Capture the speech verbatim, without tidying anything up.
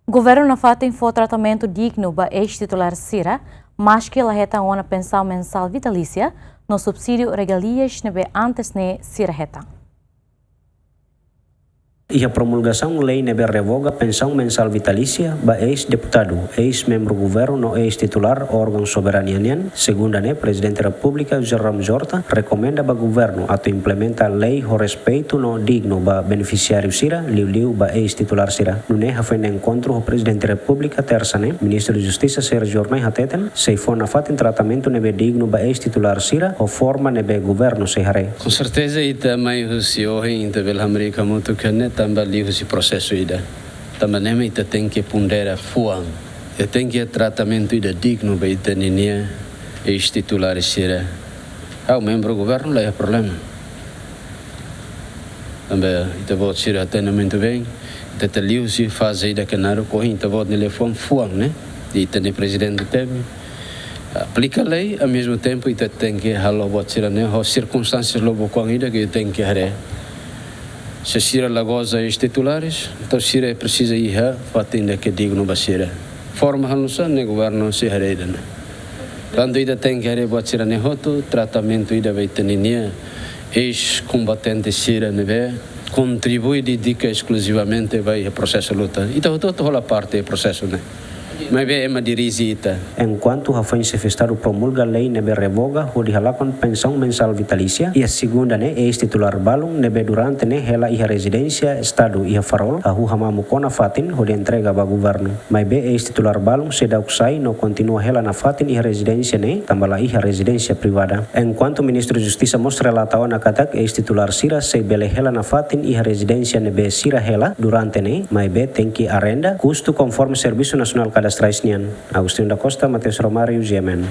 Governu nafatin fó tratamentu dignu ba eis-titulár sira, maski la hetan ona pensaun mensál vitalísia no subsídiu regalias ne'ebé antes ne'e sira hetan. Iha promulgasaun lei ne'ebé revoga pensaun mensál vitalísia ba eis-deputadu, eis-membru governu no eis-titulár órgaun soberania nian, segunda ne'e Prezidente Repúblika José Ramos Horta rekomenda ba governu atu implementa lei ho respeitu no dignu ba benefisiáriu sira, liuliu ba eis-titulár sira. Nune'e hafoin enkontru ho Prezidente Repúblika tersa ne'e, Ministru Justisa Sérgio Hornai hateten, sei fó nafatin tratamentu ne'ebé dignu ba eis-titulár sira ho forma ne'ebé governu sei haree. Com certeza, ita mai husi ohin, ita bele hamriik hamutuk ne'e tanba liuhusi prosesu ida. Tanba ne'e mak ita tenke pondera fuan. Ita tenke tratamentu ida dignu ba ita-ninia eis-titulár sira. Ha'u membru governu la iha problema. Tanba ita-boot sira hatene muito bem, ita atu liuhusi faze ida ke naruk ohin ita-boot nia liafuan fuan, ne'e? Ita-nia prezidente temi aplika lei, ao mesmo tempo ita tenke halo buat sira-ne'e ho sirkunstánsias lubuk oan ida ke tenke haree. Se sira la goza eis-titulares, entaun sira presiza iha fatin ida ke dignu ba sira. Forma hanesan ne'e governu sei haree ida-ne'e. Portantu, ita tenke haree buat sira-ne'e hotu, tratamentu ida ba ita-ninia eis-kombatente sira ne'ebé kontribui, dedika eskluzivamente ba iha prosesu luta. Ita hotu-hotu hola parte prosesu ne'e. Maibé ema dirije ita. Enkuantu hafoin Xefe Estadu promulga lei ne'ebé revoga hodi halakon pensaun mensál vitalísia, iha segunda ne'e eis-titulár balun ne'ebé durante ne'e hela iha rezidénsia Estadu iha Farol, hahú hamamuk ona fatin hodi entrega ba governu. Maibé eis-titulár balun seidauk sai no kontinua hela nafatin iha rezidénsia ne'e, tanba la iha rezidénsia privada. Enkuantu Ministru Justisa mós relata ona katak eis-titulár sira sei bele hela nafatin iha rezidénsia ne'ebé sira hela durante ne'e, maibé tenke arenda, kustu konforme Servisu Nasionál Kadastrais nian. Agostinho da Costa, Mateus Romário, G M N.